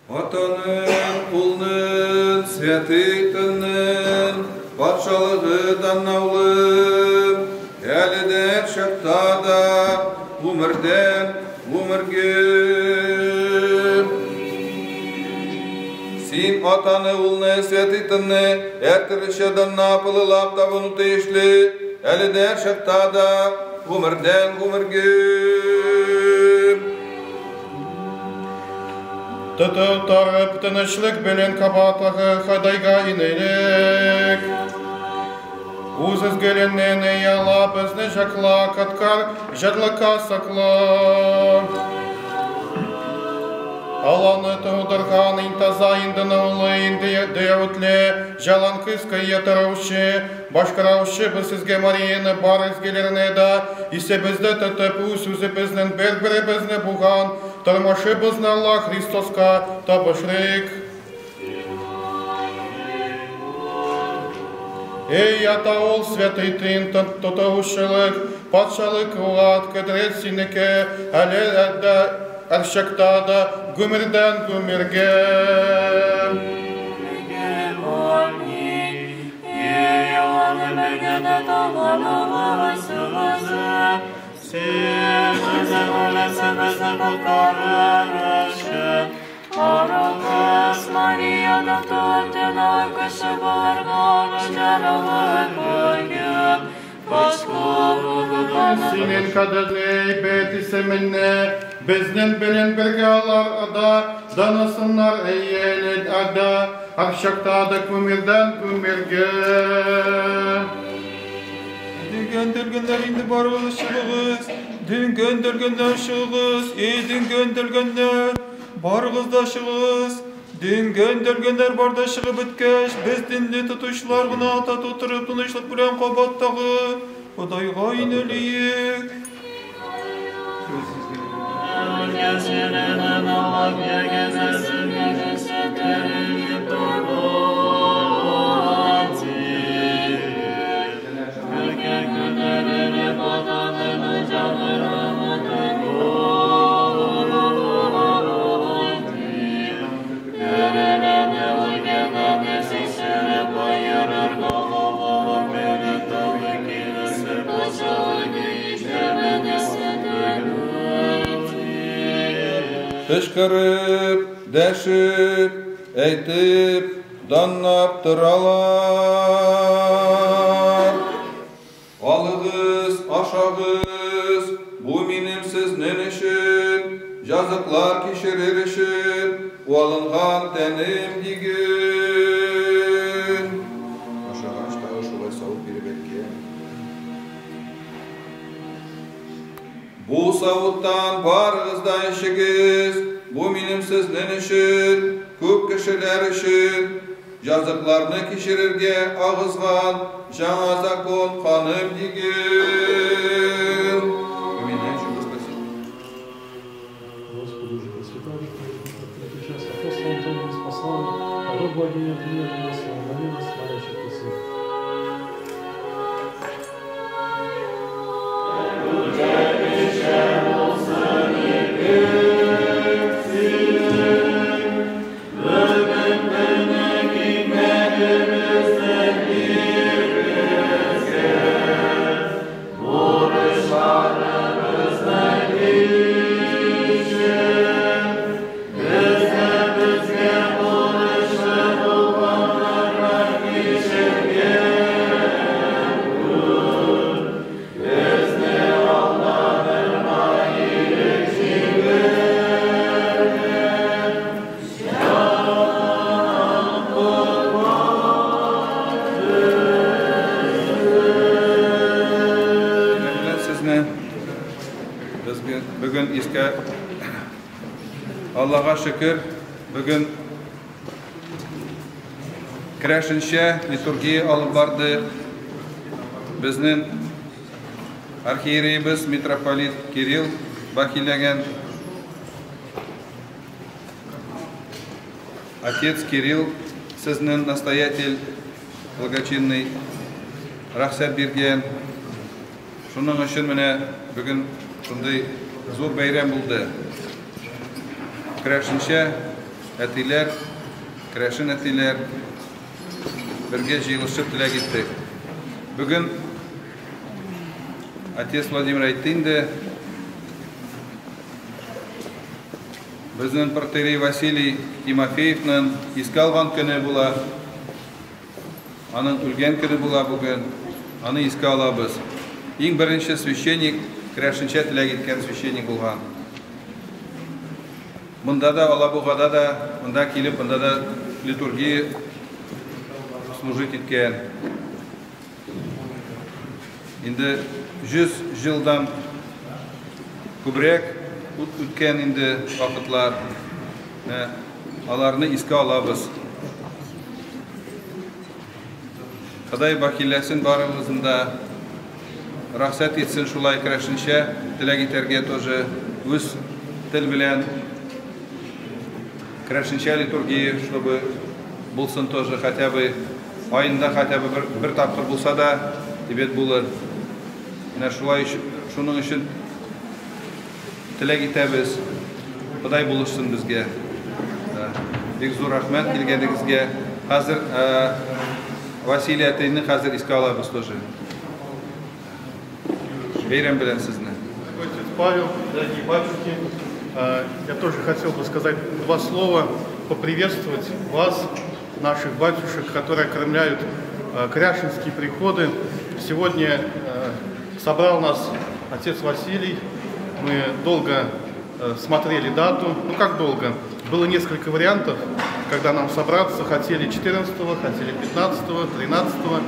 Атаның, улның, святый тынның, патшалыгы даннаулы, әле дә чакта да, гомердән гомергә. Син атаны, улны, святый тынны, әртүрлечә даннап, олылап табыну тиешле, әле дә чакта да, гомердән гомергә. Тытып тарып, тынычлык белән кабатлагы Ходайга инелек. Үз изгеленнән яла безне жакла, каткар, жарлыка сакла. Алланы тудырган иң таза, иң дыныулы, иң дәүләтле, жалан кыска ятыраучы, башкараучы без сезгә Марияны бар изгеләренә дә исебездә тотып, үз үзебезнең бер-беребезне булган тормышыбызны Аллаһ Христоска табышрык. Эй, ата ул святый тын тотаушылык, патшалык уат, көдрәт синеке, әле дә әрчәктә да гомердән гомергә. Синең кадерле бет исеменне безнең белән бергә алар ада данысыннар әйеле ада арчакта да күмердән күмергә. Дүнгән-дүлгәннәр инде барыгыз чыгыгыз, дүнгән-дүлгәннәр чыгыгыз, эй дүнгән-дүлгәннәр, барыгыз да чыгыгыз. Дүнгән-дүлгәннәр бар да чыгып беткәч, без динне тотучылар гына тату торып тынычлык белән кабаттагы Ходайга инелик. Кычкырып, дәшеп, әйтеп, данлап торалар. Алыгыз, ашагыз, бу минем сезнең өчен, языклар кичерер өчен, уалынган тәнем диген. Ашагач тагы шулай савыт биреп әйткән. Бу савыттан барыгыз да эчегез, бу минем сезнең өчен, күп кешеләр өчен, языкларны кичерергә агызган жаңа закон каным диген. Господи, уже Пресвятая, сейчас апостолом Твоим спасал, род благие мир нас, моли нас, молящих Ты. Бүген искә Аллаһка шөкер, бүген керәшенчә литургия алып барды. Безнең архиереебез митрополит Кирилл бакиләгән. Отец Кирилл сезнең настоятель благочинный рөхсәт биргән. Шуның өчен менә бүген шундый зур бәйрәм булды. Керәшенчә Әтиләр, керәшен әтиләр бергә җыелышып теләк иттек. Бүген отец Владимир әйтте инде, безнең протоиерей Василий Тимофеевның искә алган көне була. Аның үлгән көне була бүген. Аны искә алабыз. Иң беренче священник, керәшенчә теләк иткән священник булган. Монда да, Алабугада да, монда килеп, монда да литургия служить иткән. Инде 100 елдан күбрәк үткән инде вакытлар. Аларны искә алабыз. Ходай бакиләсен барыбызны да рөхсәт итсен шулай керәшенчә теләк итәргә тоже үз тел белән керәшенчә литургия, чтобы булсын тоже хотя бы аенда хотя бы бер тапкыр булса да әйбәт булыр. Менә шулай шуның өчен теләк итәбез. Ходай булышсын безгә. Бик зур рәхмәт килгәнегезгә. Хәзер Василий әтейне хәзер искә алабыз тоже. Бәйрәм белән сезне. Отец Павел, дорогие батюшки, я тоже хотел бы сказать два слова, поприветствовать вас, наших батюшек, которые окормляют кряшенские приходы. Сегодня собрал нас отец Василий. Мы долго смотрели дату. Ну как долго? Было несколько вариантов, когда нам собраться. Хотели 14-го, хотели 15-го, 13-го.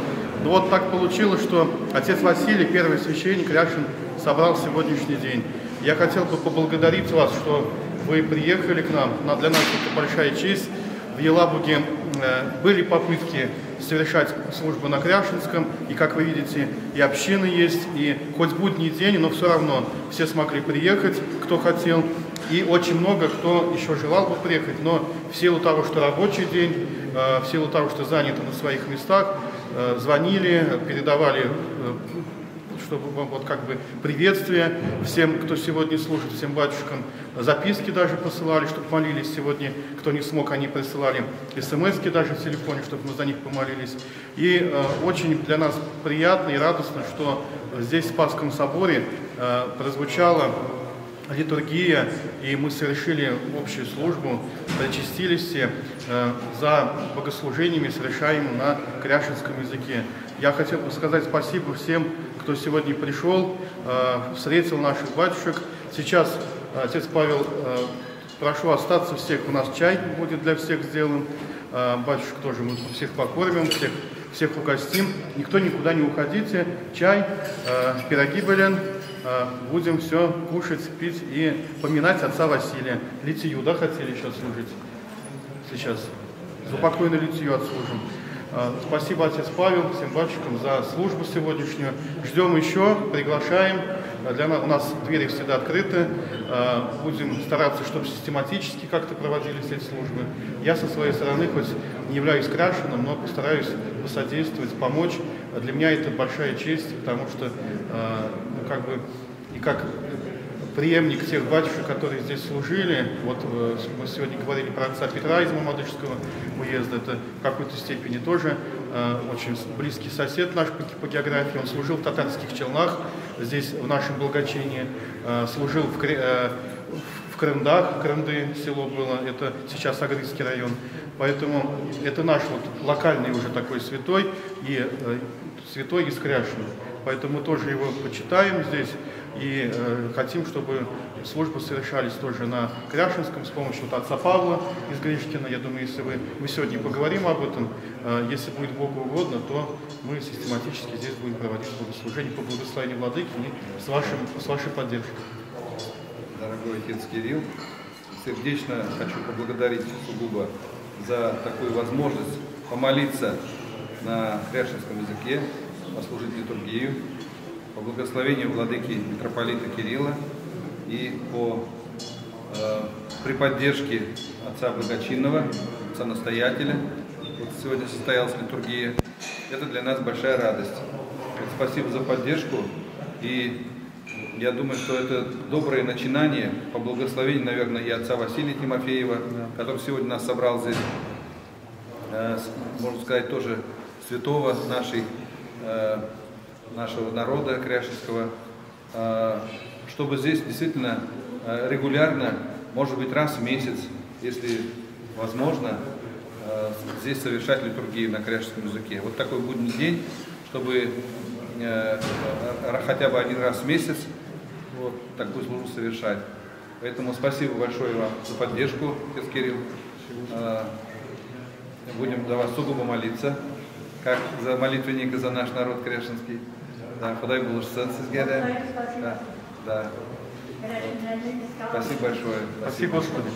Но вот так получилось, что отец Василий, первый священник Кряшен, собрал сегодняшний день. Я хотел бы поблагодарить вас, что вы приехали к нам. Для нас это большая честь. В Елабуге были попытки совершать службу на Кряшенском, и, как вы видите, и общины есть, и хоть будний день, но все равно все смогли приехать, кто хотел, и очень много кто еще желал бы приехать, но в силу того, что рабочий день, в силу того, что заняты на своих местах, звонили, передавали, чтобы вот как бы приветствие всем, кто сегодня служит, всем батюшкам, записки даже посылали, чтобы молились сегодня, кто не смог, они присылали смс-ки даже в телефоне, чтобы мы за них помолились. И очень для нас приятно и радостно, что здесь в Спасском соборе прозвучала литургия, и мы совершили общую службу, причастились все за богослужениями, совершаемыми на кряшенском языке. Я хотел бы сказать спасибо всем, кто сегодня пришел, встретил наших батюшек. Сейчас, отец Павел, прошу остаться всех, у нас чай будет для всех сделан. Батюшек тоже мы всех покормим, всех угостим. Никто никуда не уходите. Чай, пироги были. Будем все кушать, пить и поминать отца Василия. Литию, да, хотели еще отслужить? Сейчас. За упокойную литию отслужим. Спасибо, отец Павел, всем батюшкам за службу сегодняшнюю. Ждем еще, приглашаем. Для нас, у нас двери всегда открыты. Будем стараться, чтобы систематически как-то проводились эти службы. Я со своей стороны, хоть не являюсь кряшеном, но постараюсь посодействовать, помочь. Для меня это большая честь, потому что ну, как бы, и как преемник тех батюшек, которые здесь служили. Вот мы сегодня говорили про отца Петра из Мамадышского уезда, это в какой-то степени тоже очень близкий сосед наш по географии. Он служил в Татарских Челнах, здесь в нашем благочинии, служил в Крымдах, Крымды село было, это сейчас Агрызский район. Поэтому это наш вот локальный уже такой святой, и святой из Кряшена. Поэтому мы тоже его почитаем здесь и хотим, чтобы службы совершались тоже на Кряшенском с помощью вот отца Павла из Гришкина. Я думаю, если мы сегодня поговорим об этом, если будет Богу угодно, то мы систематически здесь будем проводить богослужение по благословению Владыки и с вашей поддержкой. Дорогой отец Кирилл, сердечно хочу поблагодарить сугубо за такую возможность помолиться на кряшенском языке, послужить литургию по благословению владыки митрополита Кирилла и при поддержке отца благочинного, отца настоятеля. Вот сегодня состоялась литургия. Это для нас большая радость. Вот спасибо за поддержку и Я думаю, что это доброе начинание по благословению, наверное, и отца Василия Тимофеева, который сегодня нас собрал здесь, можно сказать, тоже святого нашего народа кряшенского, чтобы здесь действительно регулярно, может быть, раз в месяц, если возможно, здесь совершать литургию на кряшенском языке. Вот такой будний день, чтобы хотя бы один раз в месяц вот такую службу совершать. Поэтому спасибо большое вам за поддержку, отец Кирилл. Будем за вас сугубо молиться, как за молитвенника, за наш народ кряшенский. Да, Ходай булышсын сезгә дә. Да, да. Спасибо большое. Спасибо, Господи.